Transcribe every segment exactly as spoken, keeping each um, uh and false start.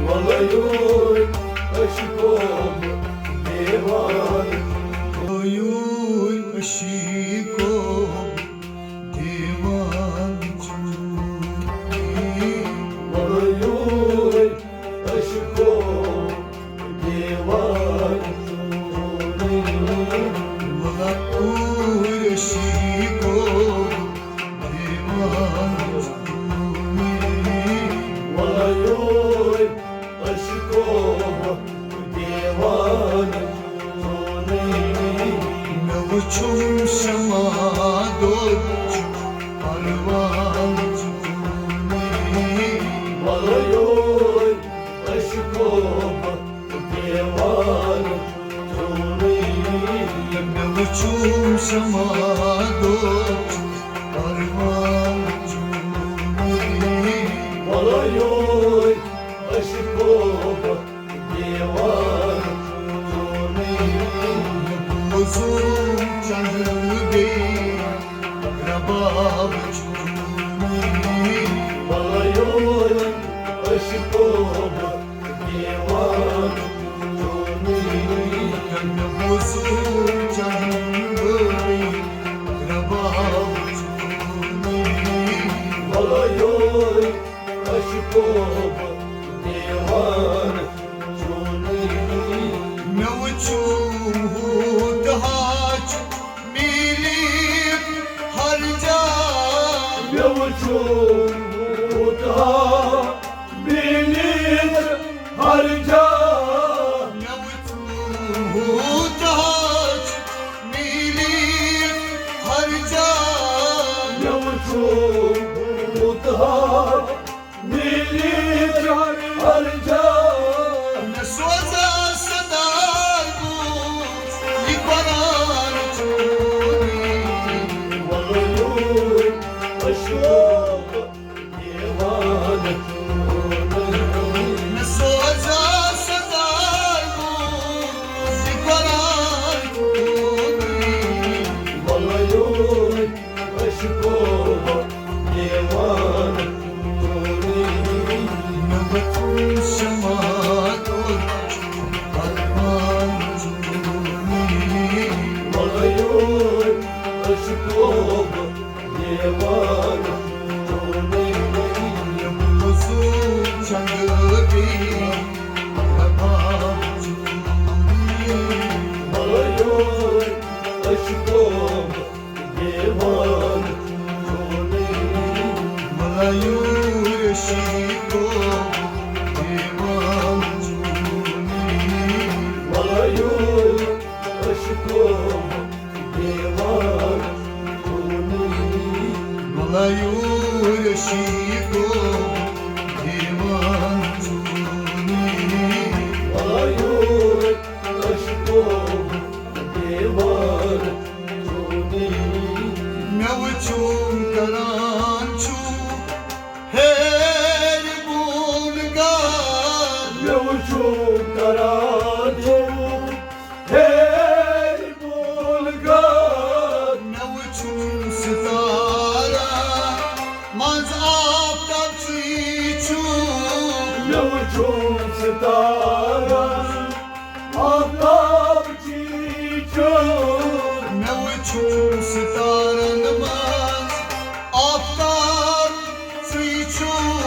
وَلَیُوے عٲشِقو دیوانہٕ۔ وَلَیُوے عٲشِقو دیوانہٕ۔ وَلَیُوے عٲشِقو دیوانہٕ۔ وَلَیُوے عٲشِقو دیوانہٕ۔ وَلَیُوے عٲشِقو دیوانہٕ۔ مےٚ وُچھُم شمع دۄد پروانہٕ۔ وَلَیُوے عٲشِقو دیوانہٕ۔ مےٚ وُچھُم شمع دۄد پروانہٕ۔ وَلَیُوے عٲشِقو دیوانہٕ۔ بوزُم چنٛدٕ بیٚیہِ رباب۔ وَلَیُوے عٲشِقو دیوانہٕ۔ مےٚ بوزُم چنٛدٕ بیٚیہِ رباب۔ وَلَیُوے عٲشِقو دیوانہٕ۔ مےٚ وُچھُم ہوٗت ہاچھ میٖلِتھ ہر جا۔ مےٚ وُچھُم ہوٗت ہاچھ میٖلِتھ ہر جا۔ مےٚ وُچھُم ہوٗت ہاچھ میٖلِتھ ہر جا۔ مےٚ وُچھُم ہوٗت ہاچھ میٖلِتھ ہر جا۔ مےٚ سوزا صداے بوٗز یہِ قرآن چونُے۔ وَلَیُوے عٲشِقو دیوانہٕ۔ مےٚ سوزا صداے بوٗز یہِ قرآن چونُے۔ وَلَیُوے عٲشِقو دیوانہٕ۔ مےٚ وُچھُم شمع دۄد پروانہٕ۔ وَلَیُوے عٲشِقو دیوانہٕ۔ مےٚ بوزُم چنٛدٕ بیٚیہِ رباب۔ وَلَیُوے عٲشِقو دیوانہٕ۔ وَلَیُوے عٲشِقو دیوانہٕ۔ وَلَیُوے عٲشِقو دیوانہٕ۔ وَلَیُوے عٲشِقو دیوانہٕ۔ وَلَیُوے عٲشِقو دیوانہٕ۔ مےٚ وُچھُم کران چھُ ہیرِ بۄن گاش۔ مےٚ وُچھُم کران چھُ ہیرِ بۄن گاش۔ مےٚ وُچھُم ستارن منٛز آفتاب ژٕے چھُکھ۔ مےٚ وُچھُم ستارن آفتاب ژٕے چھُکھ۔ مےٚ وُچھُم ستارن منٛز آفتاب ژٕے چھُکھ۔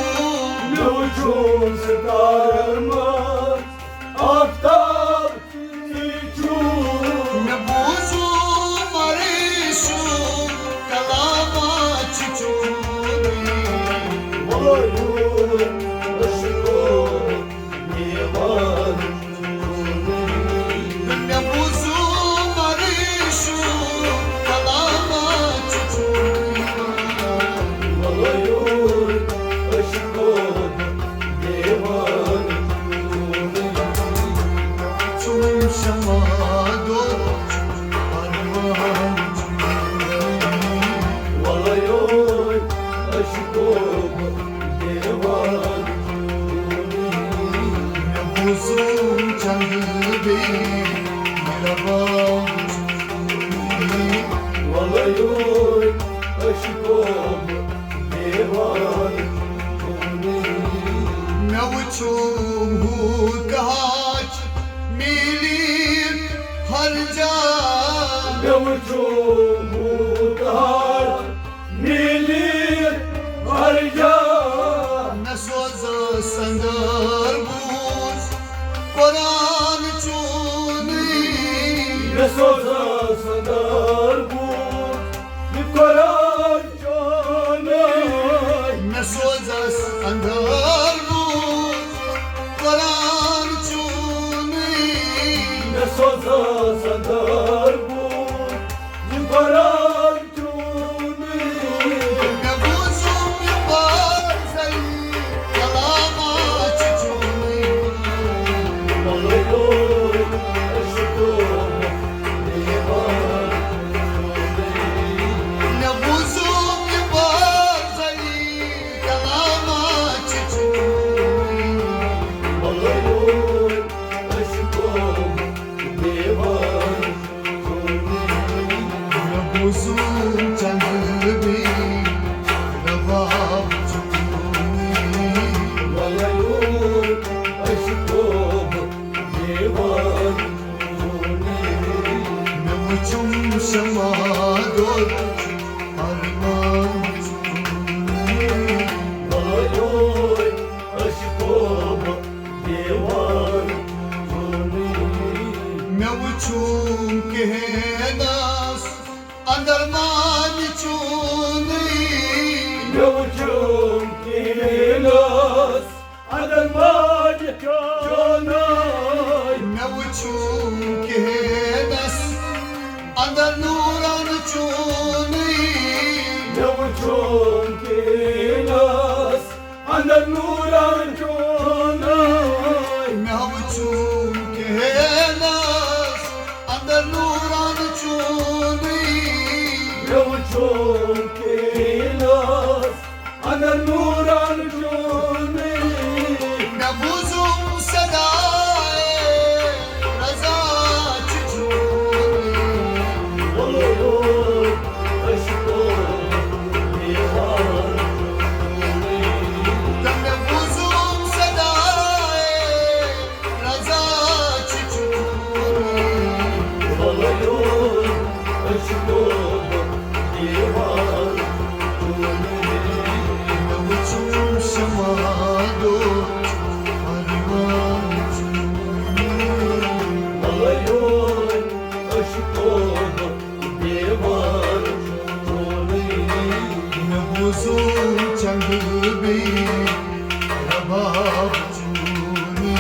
مےٚ وُچھُم ستارن منٛز آفتاب ژٕے چھُکھ۔ مےٚ بوٗزُم عٲشِقُن کلامہ چھُ چونُے۔ وَلَیُوے عٲشِقُن دیوانہٕ۔ مےٚ بوٗزُم عٲشِقُن کلامہ چھُ چونُے۔ وَلَیُوے عٲشِقُن دیوانہٕ۔ سوزس اندر بوٗز یہِ قرآن چونٕے۔ مےٚ سوزس اندر بوٗز قرآن چونٕے۔ مےٚ سوزس اندر بوٗز یہِ قرآن چونٕے۔ مےٚ بوٗزُم یہِ بار زَن کلامہ چھُ چونٕے۔ مےٚ بوٗزُم یہِ بار زَن کلامہ چھُ چونٕے۔ مےٚ بوٗزُم چنگہٕ بیٚیہِ رباب چونٕے۔ وَلَیور عشقو دیوان چونٕے۔ مےٚ وُچھُم شمع دوٚد ارمان چونٕے۔ وَلَیور عشقو دیوان چونٕے۔ مےٚ وُچھُم کِہینَس اندر مانہِ چونٕے۔ مےٚ وُچھُم کِہینَس اندر مانہِ چونٕے۔ مےٚ وُچھُم کِہینَس اندر نوٗران چونٕے۔ مےٚ وُچھُم کِہینَس اندر نوٗران چونٕے۔ مےٚ وُچھُم کِہینَس اندر نوٗران چونٕے۔ مےٚ وُچھُم کِہینَس اندر نوٗران چونٕے۔ مےٚ بوٗزُم صدائے رضا چھُ چونٕے۔ وَلَیور عشقو دیوان چونٕے۔ تہٕ مےٚ بوٗزُم صدائے رضا چھُ چونٕے۔ وَلَیور عشقو دیوان چونٕے۔ مےٚ وُچھُم شمع دوٚد ارمان چونٕے۔ وَلَیور عشقو دیوان چونٕے۔ مےٚ بوٗزُم چنگہٕ بیٚیہِ رباب چونٕے۔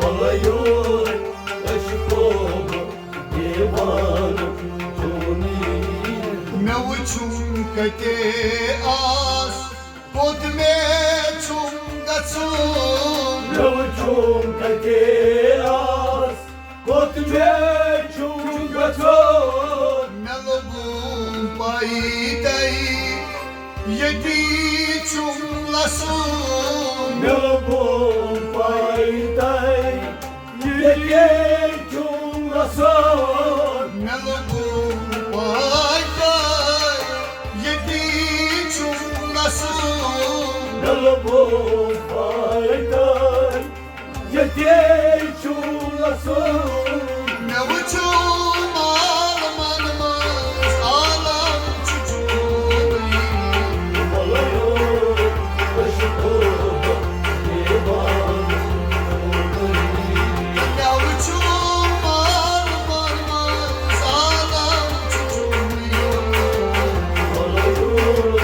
وَلَیور عشقو دیوان چونٕے۔ مےٚ وُچھُم کتے آس کوٚت مےٚ چھُم گژھُن۔ مےٚ وُچھُم کتے آس کوٚت مےٚ چھُم گژھُن۔ مےٚ لوٚبُم پَے تَے ییٚتی چھُم لَسُن۔ مےٚ لوٚبُم پَے تَے ییٚتی چھُم لَسُن۔ مےٚ لوٚبُم پَے تَے ییٚتی چھُم لَسُن۔ مےٚ لوٚبُم پَے تَے ییٚتے چھُ لَسُن۔ مےٚ وُچھُم عالمَن منٛز عالم چھُ چونٕے۔ وَلَیور عشقو دیوان چونٕے۔ مےٚ وُچھُم عالمَن منٛز عالم چھُ چونٕے۔ وَلَیور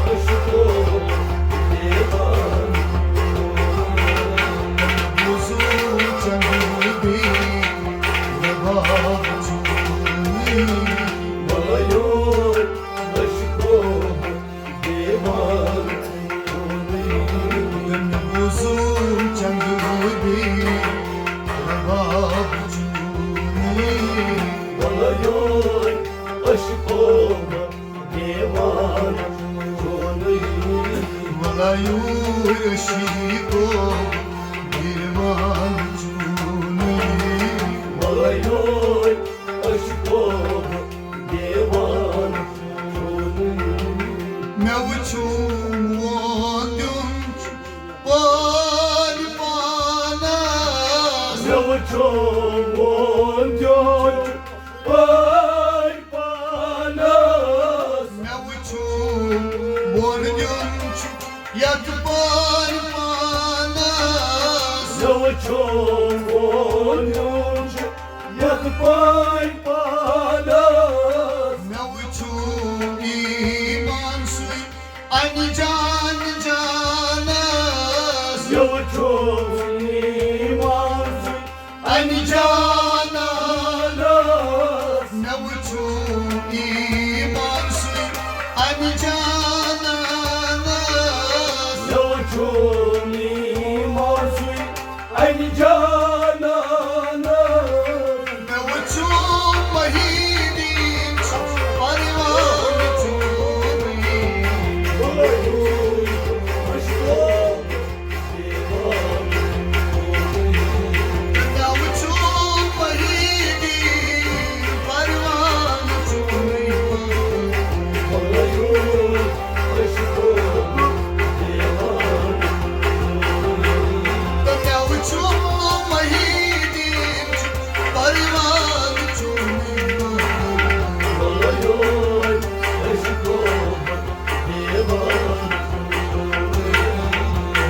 عشقو دیوان چونٕے۔ بوزُم چنگہٕ بیٚیہِ رباب چونٕے۔ وَلَیور عشقو دیوان چونٕے۔ وَلَیور عشقو دیوان چونٕے۔ وَلَیور عشقو دیوان چونٕے۔ مےٚ وُچھُم ووندیُن پٲرۍ پانَس۔ مےٚ وُچھُم ووندیُن پٲرۍ وٕچھُم ووٚنُم چھُ یَتھ پٲٹھۍ پانَس۔ مےٚ وٕچھُم ایمان سُے اَنہِ جان جانَس۔ مےٚ وٕچھُم ایمان سُے اَنہِ جان جانَس۔ مےٚ وٕچھُم ایمان سُے اَنہِ جان جانَس۔ مےٚ وٕچھُم ایمان سُے اَنہِ جان جانَس۔ مےٚ وٕچھُم محی الدین چھُ پروانہٕ چونُے۔ مےٚ وٕچھُم محی الدین پروانہٕ چونُے۔ تہٕ مےٚ وٕچھُم محی الدین چھُ پروانہٕ چونُے۔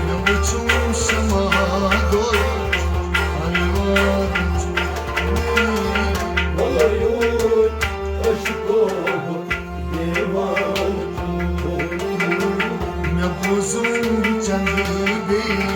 مےٚ وٕچھُم شمع گوٚل پروانہٕ چونُے۔ مےٚ بوٗزُم چندٕ بیٚیہِ